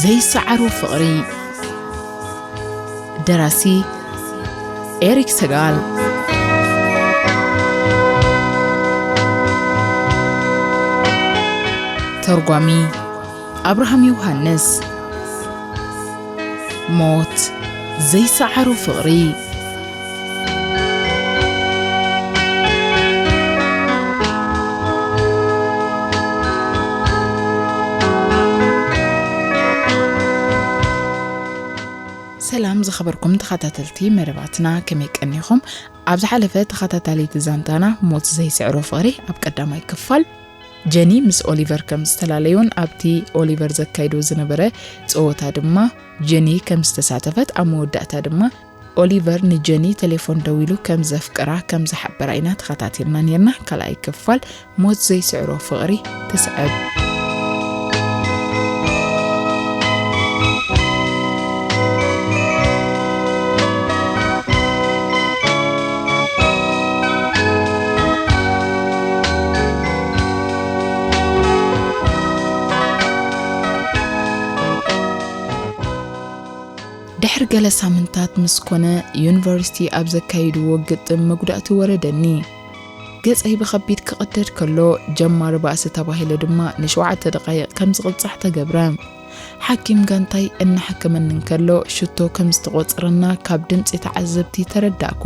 ዘይሰዓሮ ፍቕሪ። ደራሲ ኤሪክ ሰጋል። ተርጓሚ ኣብርሃም ዮሃንስ። ሞት ዘይሰዓሮ ፍቕሪ። ሰላም ዝኸበርኩም ተኸታተልቲ መደባትና፣ ከመይ ቀኒኹም? ኣብ ዝሓለፈ ተኸታታሊት ዛንታና ሞት ዘይስዕሮ ፍቕሪ ኣብ ቀዳማይ ክፋል ጀኒ ምስ ኦሊቨር ከም ዝተፈላለዩን ኣብቲ ኦሊቨር ዘካይዶ ዝነበረ ጸወታ ድማ ጀኒ ከም ዝተሳተፈት፣ ኣብ መወዳእታ ድማ ኦሊቨር ንጀኒ ቴሌፎን ደዊሉ ከም ዘፍቅራ ከም ዝሓበራ ኢና ተኸታቲልና ኔርና። ካልኣይ ክፋል ሞት ዘይስዕሮ ፍቕሪ ትስዕብ። ድሕሪ ገለ ሳምንታት ምስ ኮነ፣ ዩኒቨርሲቲ ኣብ ዘካይድዎ ግጥም መጉዳእቲ ወረደኒ። ገጸይ ብኸቢድ ክቕደድ ከሎ፣ ጀማሪ ባእሲ ተባሂለ ድማ ንሸውዓተ ደቓይቕ ከም ዝቕጻሕ ተገብረ። ሓኪም ጋንታይ እናሓከመኒ እንከሎ፣ ሽቶ ከም ዝተቖጸረና ካብ ድምጺ ተዓዘብቲ ተረዳእኩ።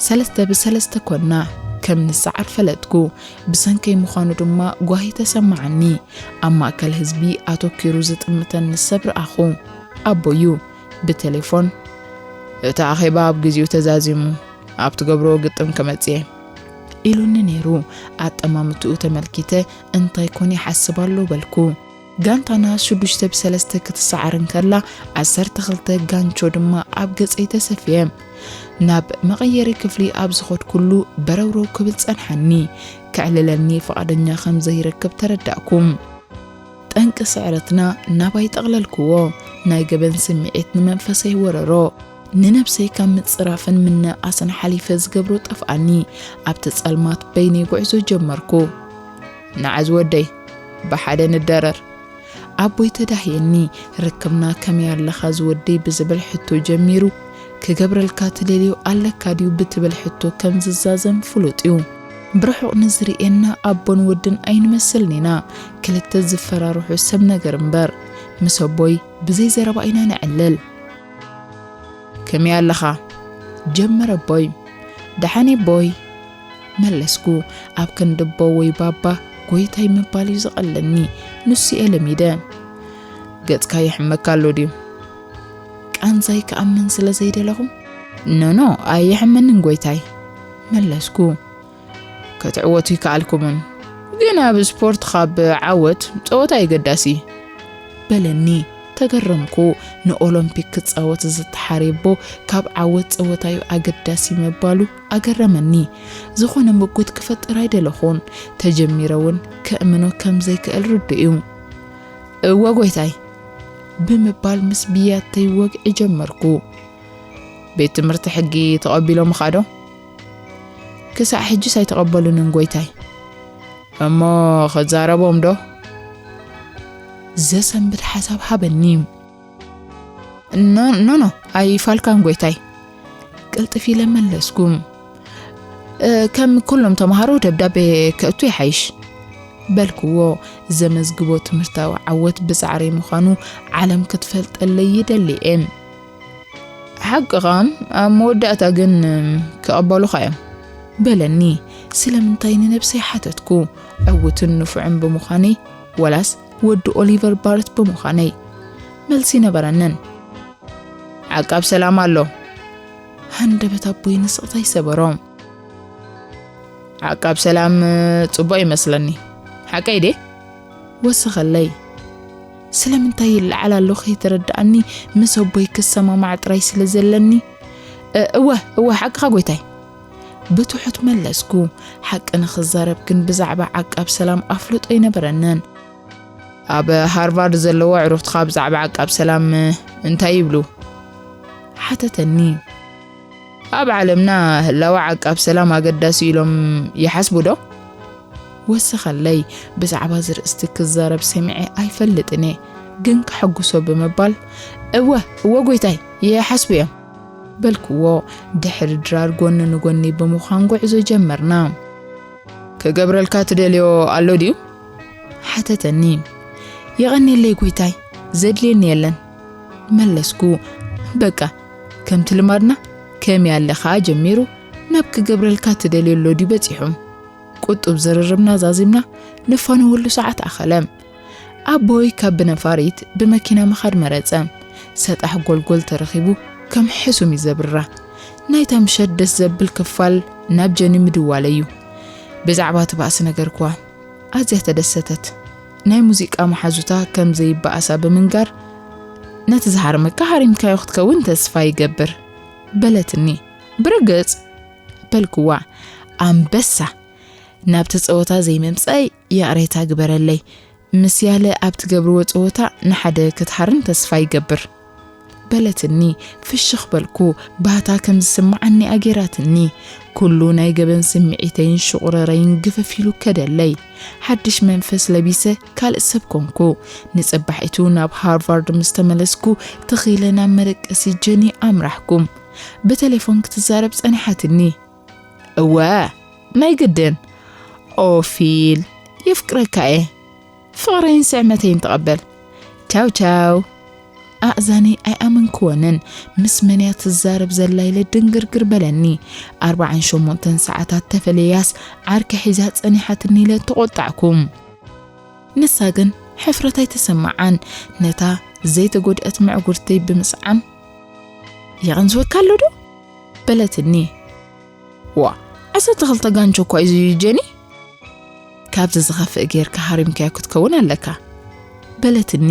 ሰለስተ ብሰለስተ ኮና፣ ከም ንሰዓር ፈለጥኩ። ብሰንከይ ምዃኑ ድማ ጓሂ ተሰማዓኒ። ኣብ ማእከል ህዝቢ ኣተኲሩ ዝጥምተኒ ሰብ ረኣኹ። ኣቦዩ ብቴሌፎን፣ "እቲ ኣኼባ ኣብ ግዜኡ ተዛዚሙ፣ ኣብ ትገብርዎ ግጥም ክመጽእ እየ" ኢሉኒ ነይሩ። ኣጠማምትኡ ተመልኪተ፣ "እንታይ ኮን ይሓስብ ኣሎ?" በልኩ። ጋንታና ሽዱሽተ ብሰለስተ ክትሰዓር እንከላ፣ ዓሰርተ ክልተ ጋንቾ ድማ ኣብ ገጸይ ተሰፍየ። ናብ መቐየሪ ክፍሊ ኣብ ዝኸድኩሉ በረውረው ክብል ጸንሓኒ። ከዕልለኒ ፍቓደኛ ከም ዘይረክብ ተረዳእኩ። ጠንቂ ስዕረትና ናባይ ጠቕለልክዎ። ናይ ገበን ስምዒት ንመንፈሰይ ወረሮ። ንነብሰይ ካብ ምጽራፍን ምንእኣስን ሓሊፈ ዝገብሮ ጠፍኣኒ። ኣብቲ ጸልማት በይነይ ጉዕዞ ጀመርኩ። "ንዓ ዝወደይ፣ ብሓደ ንደረር" ኣቦይ ተዳህየኒ። "ርክብና ከመይ ኣለኻ ዝወደይ?" ብዝብል ሕቶ ጀሚሩ። "ክገብረልካ ትደልዮ ኣለካ ድዩ?" ብትብል ሕቶ ከም ዝዛዘም ፍሉጥ እዩ። ብርሑቕ ንዝርእየና ኣቦን ወድን ኣይንመስልን ኢና። ክልተ ዝፈራርሑ ሰብ ነገር እምበር። ምስ ኣቦይ ብዘይ ዘረባ ኢና ነዕልል። "ከመይ ኣለኻ?" ጀመረ ኣቦይ። "ደሓን ኣቦይ" መለስኩ። ኣብ ክንዲ ኣቦ ወይ ባባ፣ ጎይታይ ምባል እዩ ዝቐለኒ። ንሱ እየ ለሚደ። "ገጽካ ይሕመካ ኣሎ ድዩ?" ቃንዛይ ክኣምን ስለ ዘይደለኹ፣ "ኖኖ፣ ኣይሕመንን ጎይታይ" መለስኩ። "ክትዕወቱ ይከኣልኩምን፣ ግን ኣብ ስፖርት ካብ ዓወት ጸወታ ኣገዳሲ" በለኒ። ተገረምኩ። ንኦሎምፒክ ክጻወት ዝተሓርየ ኣቦ ካብ ዓወት ጸወታዩ ኣገዳሲ ምባሉ ኣገረመኒ። ዝኾነ ምጉት ክፈጥር ኣይደለኹን። ተጀሚረ እውን ከእምኖ ከም ዘይክእል ርዱእ እዩ። "እወ ጎይታይ" ብምባል ምስ ብያተይ ወግዒ ጀመርኩ። "ቤት ትምህርቲ ሕጊ ተቐቢሎምኻ ዶ?" "ክሳዕ ሕጂስ ኣይተቐበሉንን ጎይታይ" "እሞ ክዛረቦም ዶ?" ዘሰንብድ ሓሳብ ሃበኒ። "ኖ፣ ኖ፣ ኖ፣ ኣይፋልካን ጎይታይ" ቅልጥፍ ኢለ መለስኩ። "እ፣ ከም ኩሎም ተምሃሮ ደብዳቤ ከእቱ ይሓይሽ" በልክዎ። ዘመዝግቦ ትምህርታዊ ዓወት ብጻዕረይ ምዃኑ ዓለም ክትፈልጠለይ ይደሊ እየ። "ሓቅኻ፣ ኣብ መወዳእታ ግን ክቕበሉኻ እዮም" በለኒ። ስለምንታይ ንነብሰይ ሓተትኩ። ዕዉትን ንፉዕን ብምዃነይ፣ ወላስ ወዲ ኦሊቨር ባርት ብምዃነይ? መልሲ ነበረንን። "ዓቃብ ሰላም ኣሎ" ሃንደበት ኣቦይ ንስቕታ ይሰበሮ። "ዓቃብ ሰላም ጽቡቕ ይመስለኒ። ሓቀይ ድየ?" ወሰኸለይ። ስለምንታይ ይለዓል ኣሎ ከይተረድኣኒ፣ ምስ ኣቦይ ክሰማማዕ ጥራይ ስለ ዘለኒ፣ "እ-፣ እወ፣ እወ፣ ሓቅኻ ጎይታይ" ብትሑት መለስኩ። ሓቂ ንኽዛረብ ግን ብዛዕባ ዓቃብ ሰላም ኣፍልጦ ኣይነበረንን። "ኣብ ሃርቫርድ ዘለዉ ኣዕሩኽትኻ ብዛዕባ ዓቃብ ሰላም እንታይ ይብሉ?" ሓተተኒ። "ኣብ ዓለምና ህላወ ዓቃብ ሰላም ኣገዳሲ ኢሎም ይሓስቡ ዶ?" ወሰኸለይ። ብዛዕባ እዚ ርእስቲ ክዛረብ ሰሚዐ ኣይፈልጥን እየ። ግን ከሐጉሶ ብምባል፣ "እወ፣ እወ ጎይታይ፣ ይሓስቡ እዮም" በልክዎ። ድሕሪ ድራር ጎኒ ንጎኒ ብምዃን ጉዕዞ ጀመርና። "ክገብረልካ ትደልዮ ኣሎ ድዩ?" ሓተተኒ። "የቐንየለይ ጎይታይ፣ ዘድልየኒ የለን" መለስኩ። በቃ፣ ከምቲ ልማድና፣ "ከመይ ኣለኻ?" ጀሚሩ ናብ "ክገብረልካ ትደልዮ ኣሎ ድዩ?" በጺሑ። ቁጡብ ዝርርብና ዛዚምና፣ ንፋነወሉ ሰዓት ኣኸለ። ኣቦይ ካብ ብነፋሪት ብመኪና ምኻድ መረጸ። ሰጣሕ ጎልጎል ተረኺቡ ከም ሕሱም እዩ ዘብርራ። ናይታ ምሸት ደስ ዘብል ክፋል ናብ ጀኒ ምድዋለይ እዩ። ብዛዕባ እቲ ባእሲ ነገርክዋ። ኣዝያ ተደሰተት። ናይ ሙዚቃ መሓዙታ ከም ዘይበኣሳ ብምንጋር፣ "ነቲ ዝሃርመካ ሃሪምካዮ ክትከውን ተስፋ ይገብር" በለትኒ። "ብርግጽ?" በልክዋ። "ኣንበሳ! ናብቲ ጸወታ ዘይምምጻይ ይቕሬታ ግበረለይ። ምስ ያለ ኣብ ትገብርዎ ጸወታ ንሓደ ክትሃርን ተስፋ ይገብር" በለትኒ። ፍሽኽ በልኩ። ባህታ ከም ዝስምዓኒ ኣጌራትኒ። ኩሉ ናይ ገበን ስምዒተይን ሽቑረረይን ግፍፍ ኢሉ ከደለይ። ሓድሽ መንፈስ ለቢሰ ካልእ ሰብ ኮንኩ። ንጽባሒቱ ናብ ሃርቫርድ ምስ ተመለስኩ፣ ትኺለ ናብ መደቀሲ ጀኒ ኣምራሕኩ። ብቴሌፎን ክትዛረብ ጸኒሓትኒ። "እወ፣ ናይ ግድን። ኦ ፊል፣ የፍቅረካ እየ። ፍቕረይን ስዕመተይን ተቐበል። ቻው ቻው።" ኣእዛነይ ኣይኣመንክወንን። ምስ መን እያ ትዛረብ ዘላ ኢለ ድንግርግር በለኒ። ኣርባዓን ሸሞንተን ሰዓታት ተፈለያስ ዓርኪ ሒዛ ጸኒሓትኒ ኢለ ተቖጣዕኩ። ንሳ ግን ሕፍረት ኣይተሰምዓን። ነታ ዘይተጎድአት ምዕጉርተይ ብምስዓም፣ "የቐንዝወካ ኣሎ ዶ?" በለትኒ። "ዋ፣ ዓሰርተ ክልተ ጋንቾ እኳ እዩ ጀኒ። ካብዚ ዝኸፍእ ጌርካ ሃሪምካዮ ክትከውን ኣለካ" በለትኒ።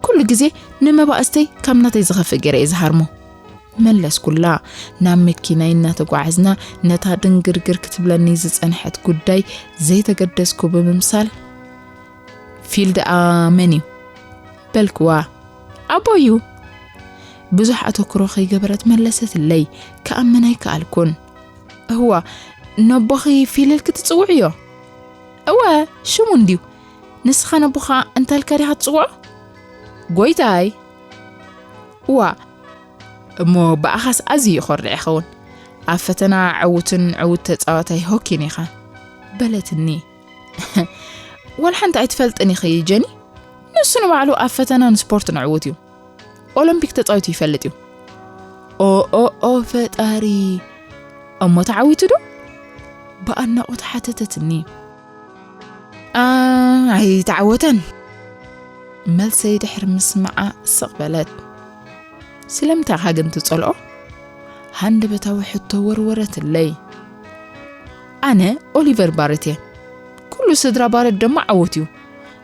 "ኩሉ ግዜ ንመባእስተይ ካብ ናተይ ዝኸፍእ ጌረ እየ ዝሃርሞ" መለስኩላ። ናብ መኪናይ እናተጓዓዝና፣ ነታ ድንግርግር ክትብለኒ ዝጸንሐት ጉዳይ ዘይተገደስኩ ብምምሳል፣ "ፊል ደኣ መን እዩ?" በልክዋ። "ኣቦይ እዩ" ብዙሕ ኣተኩሮ ከይገበረት መለሰትለይ። ክኣምን ኣይከኣልኩን። "እዋ፣ ነቦኺ ፊል ኢልኪ ትጽውዕዮ?" "እወ፣ ሽሙ እንድዩ። ንስኻ ነቦኻ እንታይ ኢልካ ዲኻ ትጽውዖ?" "ጎይታይ!" "እዋ፣ እሞ ብኣኻስ ኣዝዩ ይኾርዕ ይኸውን። ኣብ ፈተና ዕዉትን ዕዉት ተጻዋታይ ሆኪን ኢኻ" በለትኒ። "ዋላ ሓንቲ ኣይትፈልጥን ኢኺ ጀኒ። ንሱ ንባዕሉ ኣብ ፈተናን ስፖርትን ዕዉት እዩ። ኦሎምፒክ ተጻዊቱ ይፈልጥ እዩ።" "ኦ፣ ኦ፣ ኦ፣ ፈጣሪ! እሞ ተዓዊቱ ዶ?" ብኣድናቖት ሓተተትኒ። "ኣ፣ ኣይተዓወተን" መልሰይ ድሕሪ ምስማዓ ስቕ በለት። "ስለምንታይ ኢኻ ግን ትጸልኦ?" ሃንደበታዊ ሕቶ ወርወረትለይ። "ኣነ ኦሊቨር ባረት እየ። ኩሉ ስድራ ባረት ድማ ዓወት እዩ።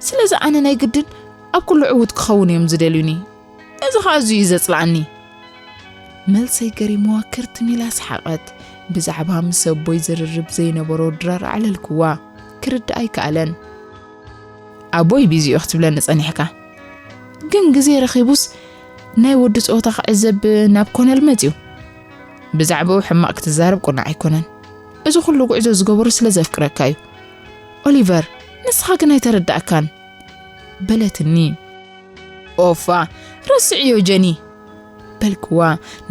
ስለዚ ኣነ ናይ ግድን ኣብ ኩሉ ዕዉት ክኸውን እዮም ዝደልዩኒ። እዚ ኸኣ ኣዝዩ እዩ ዘጽልኣኒ።" መልሰይ ገሪምዋ ክርትም ኢላ ሰሓቐት። ብዛዕባ ምስ ኣቦይ ዝርርብ ዘይነበሮ ድራር ኣዕለልክዋ። ክርድኣ ኣይከኣለን። "ኣቦይ ቢዚ እዩ ክትብለኒ ጸኒሕካ። ግን ግዜ ረኺቡስ ናይ ወዲ ጸወታ ክዕዘብ ናብ ኮነል መጺኡ። ብዛዕባኡ ሕማቕ ክትዛረብ ቁኑዕ ኣይኮነን። እዚ ኩሉ ጉዕዞ ዝገበሮ ስለ ዘፍቅረካ እዩ። ኦሊቨር፣ ንስኻ ግን ኣይተረዳእካን" በለትኒ። "ኦፋ፣ ረስዕዮ ጀኒ" በልክዋ።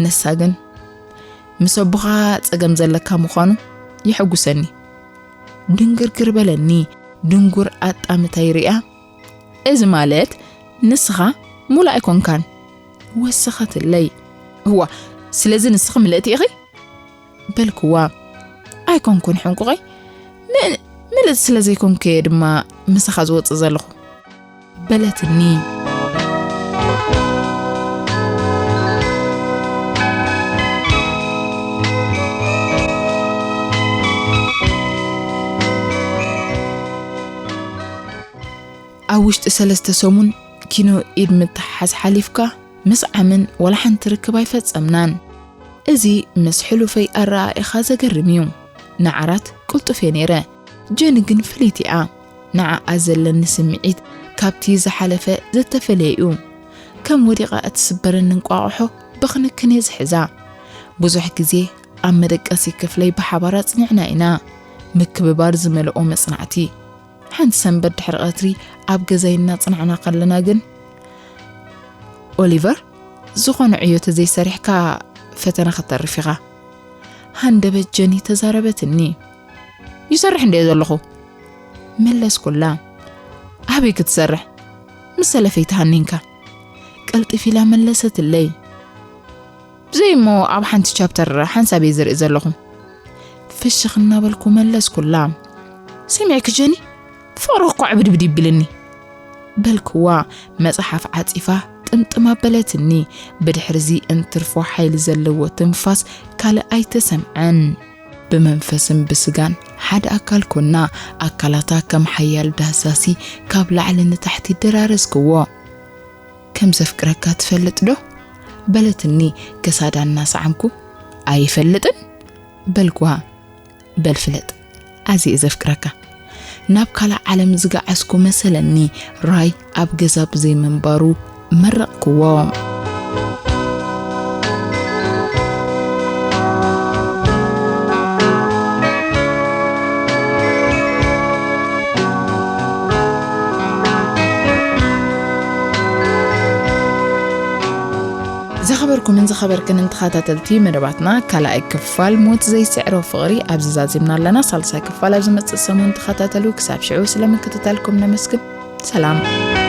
ንሳ ግን፣ "ምስ ኣቦኻ ጸገም ዘለካ ምዃኑ የሐጉሰኒ" ድንግርግር በለኒ። ድንጉር ኣጣምታይ ሪኣ፣ "እዚ ማለት ንስኻ ሙሉእ ኣይኮንካን" ወሰኸትለይ። "እዋ፣ ስለዚ ንስኺ ምልእቲ ኢኺ?" በልክዋ። "ኣይኮንኩን ሕንቁቐይ፣ ም-፣ ምልእቲ ስለ ዘይኮንኩ እየ ድማ ምሳኻ ዝወጽእ ዘለኹ" በለትኒ። ኣብ ውሽጢ ሰለስተ ሰሙን ኪኖ ኢድ ምትሓሓዝ ሓሊፍካ ምስዓምን ዋላ ሓንቲ ርክብ ኣይፈጸምናን። እዚ ምስ ሕሉፈይ ኣረኣኢኻ ዘገርም እዩ። ንዓራት ቅልጡፍ እየ ነይረ። ጀኒ ግን ፍልይቲ እያ። ንዓኣ ዘለኒ ስምዒት ካብቲ ዝሓለፈ ዝተፈለየ እዩ። ከም ወዲቓ እትስበረኒ እንቋቑሖ ብኽንክን እየ ዝሕዛ። ብዙሕ ግዜ ኣብ መደቀሲ ክፍለይ ብሓባር ኣጽኒዕና ኢና። ምክብባር ዝመልኦ መጽናዕቲ። ሓንቲ ሰንበት ድሕሪ ቀትሪ ኣብ ገዛይ እናጽናዕና ከለና ግን፣ "ኦሊቨር፣ ዝኾነ ዕዮ ተዘይሰሪሕካ ፈተና ከተርፍ ኢኻ?" ሃንደበት ጀኒ ተዛረበትኒ። "ይሰርሕ እንድየ ዘለኹ?" መለስኩላ። "ኣበይ ክትሰርሕ? ምስ ሰለፈይ ተሃኒንካ?" ቀልጥፍ ኢላ መለሰትለይ። "ብዘይ እሞ ኣብ ሓንቲ ቻፕተር ሓንሳብ እየ ዝርኢ ዘለኹ?" ፍሽኽ እናበልኩ መለስኩላ። "ሰሚዕኪ ጀኒ? ፍቕሪ እኮ ዕብድብድ ይብልኒ!" በልክዋ። መጽሓፍ ዓጺፋ ጥምጥም ኣበለትኒ። ብድሕርዚ እንትርፎ ሓይሊ ዘለዎ ትንፋስ ካልእ ኣይተሰምዐን። ብመንፈስን ብስጋን ሓደ ኣካል ኮና፣ ኣካላታ ከም ሓያል ዳህሳሲ ካብ ላዕሊ ንታሕቲ ደራረስክዎ። "ከም ዘፍቅረካ ትፈልጥ ዶ?" በለትኒ ከሳዳ እናሰዓምኩ። "ኣይፈልጥን?" በልክዋ። "በል ፍለጥ፣ ኣዝየ ዘፍቅረካ። ናብ ካልእ ዓለም ዝገዓዝኩ መሰለኒ፣ ራይ ኣብ ገዛ ብዘይ ምንባሩ መረቕክዎ። ዝኸበርኩምን ዝኸበርክንን ተኸታተልቲ መደባትና፣ ካልኣይ ክፋል ሞት ዘይስዕሮ ፍቕሪ ኣብዚ ዛዚምና ኣለና። ሳልሳይ ክፋል ኣብ ዝመጽእ ሰሙን ተኸታተሉ። ክሳብ ሽዑ ስለምክትታልኩም ነመስግን። ሰላም።